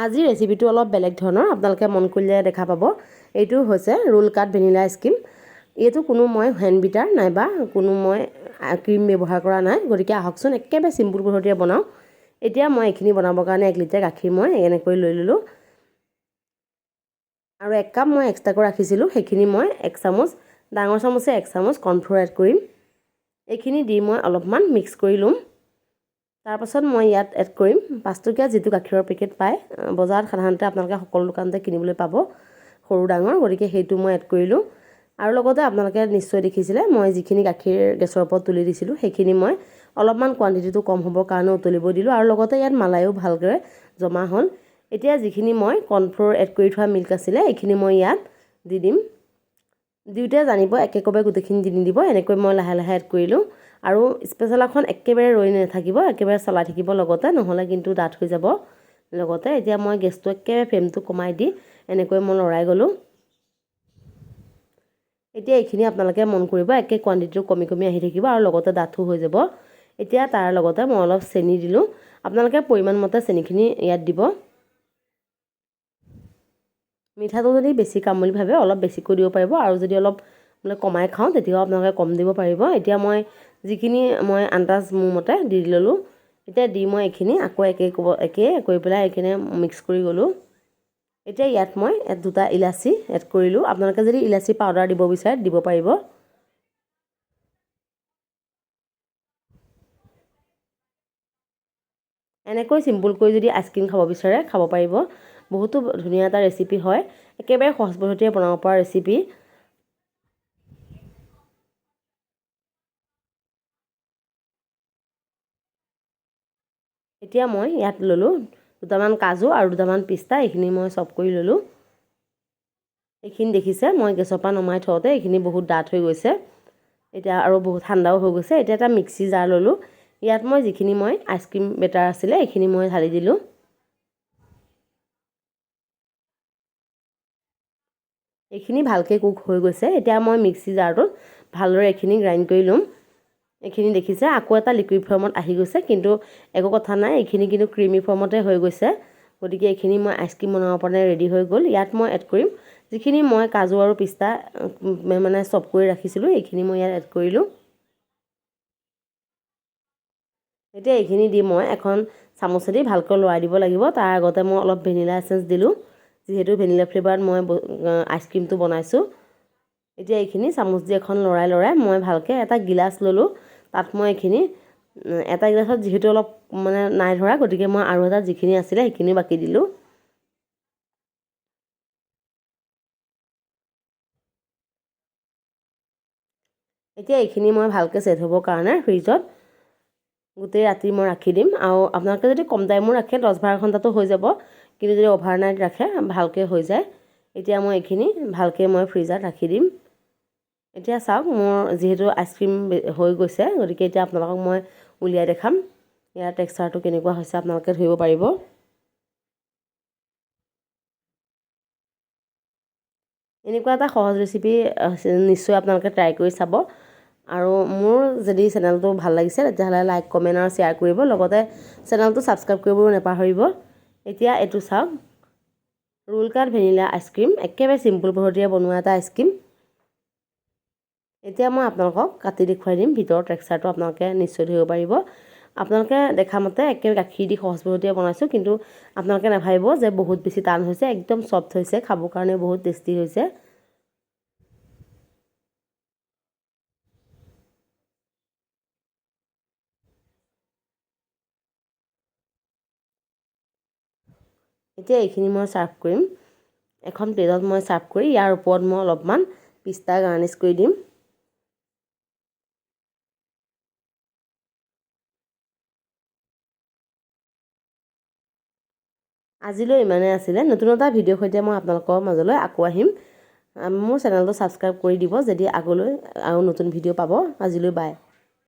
আজিৰ ৰেচিপিটো অলপ বেলেগ ধৰণৰ, আপোনালোকে মন কৰিলে দেখা পাব। এইটো হৈছে ৰোল কাট ভেনিলা আইচক্ৰীম। এইটো কোনো মই হেণ্ড বিটাৰ নাইবা কোনো মই ক্ৰীম ব্যৱহাৰ কৰা নাই, গতিকে আহকচোন একেবাৰে চিম্পুল পদ্ধতিৰে বনাওঁ। এতিয়া মই এইখিনি বনাবৰ কাৰণে 1 লিটাৰ গাখীৰ মই এনেকৈ লৈ ল'লোঁ আৰু 1 কাপ মই এক্সট্ৰাকৈ ৰাখিছিলোঁ, সেইখিনি মই 1 চামুচ, ডাঙৰ চামুচে 1 চামুচ কৰ্ণফ্ল'ৰ এড কৰিম। এইখিনি দি মই অলপমান মিক্স কৰি ল'ম। তাৰপাছত মই ইয়াত এড কৰিম 5 টকীয়া যিটো গাখীৰৰ পেকেট পায় বজাৰত, সাধাৰণতে আপোনালোকে সকলো দোকানতে কিনিবলৈ পাব, সৰু ডাঙৰ, গতিকে সেইটো মই এড কৰিলোঁ। আৰু লগতে আপোনালোকে নিশ্চয় দেখিছিলে মই যিখিনি গাখীৰ গেছৰ ওপৰত তুলি দিছিলোঁ, সেইখিনি মই অলপমান কোৱাণ্টিটিটো কম হ'বৰ কাৰণে উতলিব দিলোঁ আৰু লগতে ইয়াত মালাইও ভালদৰে জমা হ'ল। এতিয়া যিখিনি মই কৰ্ণফ্ল'ৰ এড কৰি থোৱা মিল্ক আছিলে, এইখিনি মই ইয়াত দি দিম। দিওঁতে জানিব একে কোবে গোটেইখিনি দি নিদিব, এনেকৈ মই লাহে লাহে এড কৰিলোঁ। আৰু স্পেচেলাখন একেবাৰে ৰৈ নাথাকিব, একেবাৰে চলাই থাকিব লগতে, নহ'লে কিন্তু ডাঠ হৈ যাব লগতে। এতিয়া মই গেছটো একেবাৰে ফ্লেমটো কমাই দি এনেকৈ মই লৰাই গ'লোঁ। এতিয়া এইখিনি আপোনালোকে মন কৰিব, একে কোৱাণ্টিটিটো কমি কমি আহি থাকিব আৰু লগতে ডাঠো হৈ যাব। এতিয়া তাৰ লগতে মই অলপ চেনি দিলোঁ, আপোনালোকে পৰিমাণ মতে চেনিখিনি ইয়াত দিব। মিঠাটো যদি বেছি খাম বুলি ভাবে অলপ বেছিকৈ দিব পাৰিব, আৰু যদি অলপ বোলে কমাই খাওঁ তেতিয়াও আপোনালোকে কম দিব পাৰিব। এতিয়া মই যিখিনি মই আন্দাজ মোৰ মতে দি ল'লোঁ। এতিয়া দি মই এইখিনি আকৌ একে কৰি পেলাই এইখিনি মিক্স কৰি গ'লোঁ। এতিয়া ইয়াত মই 2টা ইলাচি এড কৰিলোঁ, আপোনালোকে যদি ইলাচি পাউডাৰ দিব বিচাৰে দিব পাৰিব। এনেকৈ চিম্পুলকৈ যদি আইচক্ৰীম খাব বিচাৰে খাব পাৰিব, বহুতো ধুনীয়া এটা ৰেচিপি হয়, একেবাৰে সহজ পদ্ধতিৰে বনাব পৰা ৰেচিপি। এতিয়া মই ইয়াত ল'লোঁ 2টামান কাজু আৰু 2টামান পিস্তা, এইখিনি মই চপ কৰি ল'লোঁ। এইখিনি দেখিছে মই গেছৰ পৰা নমাই থওঁতে এইখিনি বহুত ডাঠ হৈ গৈছে, এতিয়া আৰু বহুত ঠাণ্ডাও হৈ গৈছে। এতিয়া এটা মিক্সি জাৰ ল'লোঁ, ইয়াত মই যিখিনি মই আইচক্ৰীম বেটাৰ আছিলে এইখিনি মই ঢালি দিলোঁ। এইখিনি ভালকৈ কুক হৈ গৈছে। এতিয়া মই মিক্সি জাৰটোত ভালদৰে এইখিনি গ্ৰাইণ্ড কৰি ল'ম। এইখিনি দেখিছে আকৌ এটা লিকুইড ফৰ্মত আহি গৈছে, কিন্তু একো কথা নাই, এইখিনি কিন্তু ক্ৰিমি ফৰ্মতে হৈ গৈছে। গতিকে এইখিনি মই আইচক্ৰীম বনাব কাৰণে ৰেডি হৈ গ'ল। ইয়াত মই এড কৰিম যিখিনি মই কাজু আৰু পিস্তা চপ কৰি ৰাখিছিলোঁ, এইখিনি মই ইয়াত এড কৰিলোঁ। এতিয়া এইখিনি দি মই এখন চামুচেদি ভালকৈ লৰাই দিব লাগিব। তাৰ আগতে মই অলপ ভেনিলা এচেঞ্চ দিলোঁ, যিহেতু ভেনিলা ফ্লেভাৰত মই আইচক্ৰীমটো বনাইছোঁ। এতিয়া এইখিনি চামুচ দি এখন লৰাই লৰাই মই ভালকৈ এটা গিলাচ ল'লোঁ, তাত মই এইখিনি এটা গিলাচত যিহেতু অলপ নাই ধৰা, গতিকে মই আৰু এটা যিখিনি আছিলে সেইখিনি বাকি দিলোঁ। এতিয়া এইখিনি মই ভালকৈ ছেট হ'বৰ কাৰণে ফ্ৰিজত গোটেই ৰাতি মই ৰাখি দিম। আৰু আপোনালোকে যদি কম টাইমো ৰাখে 10-12 ঘণ্টাতো হৈ যাব, কিন্তু যদি অভাৰনাইট ৰাখে ভালকৈ হৈ যায়। এতিয়া মই এইখিনি ভালকৈ মই ফ্ৰিজাৰত ৰাখি দিম। এতিয়া চাওক মোৰ যিহেতু আইচক্ৰীম হৈ গৈছে, গতিকে এতিয়া আপোনালোকক মই উলিয়াই দেখাম ইয়াৰ টেক্সচাৰটো কেনেকুৱা হৈছে, আপোনালোকে ধৰিব পাৰিব। এনেকুৱা এটা সহজ ৰেচিপি নিশ্চয় আপোনালোকে ট্ৰাই কৰি চাব। আৰু মোৰ যদি চেনেলটো ভাল লাগিছে তেতিয়াহ'লে লাইক, কমেণ্ট আৰু শ্বেয়াৰ কৰিব, লগতে চেনেলটো ছাবস্ক্ৰাইব কৰিবও নাপাহৰিব। এতিয়া এইটো চাওক ৰোল কাট ভেনিলা আইচক্ৰীম, একেবাৰে চিম্পুল পদ্ধতিৰে বনোৱা এটা আইচক্ৰীম। এতিয়া মই আপোনালোকক কাটি দেখুৱাই দিম, ভিতৰৰ টেক্সচাৰটো আপোনালোকে নিশ্চয় ধৰিব পাৰিব। আপোনালোকে দেখা মতে একেবাৰে গাখীৰ দি সহজ পদ্ধতিৰে বনাইছোঁ, কিন্তু আপোনালোকে নাভাবিব যে বহুত বেছি টান হৈছে, একদম ছফ্ট হৈছে, খাবৰ কাৰণে বহুত টেষ্টি হৈছে। এতিয়া এইখিনি মই ছাৰ্ভ কৰিম, এখন প্লেটত মই ছাৰ্ভ কৰি ইয়াৰ ওপৰত মই অলপমান পিস্তা গাৰ্নিছ কৰি দিম। আজিলৈ ইমানেই আছিলে, নতুন এটা ভিডিঅ'ৰ সৈতে মই আপোনালোকৰ মাজলৈ আকৌ আহিম। মোৰ চেনেলটো ছাবস্ক্ৰাইব কৰি দিব যদি আগলৈ আৰু নতুন ভিডিঅ' পাব। আজিলৈ বাই।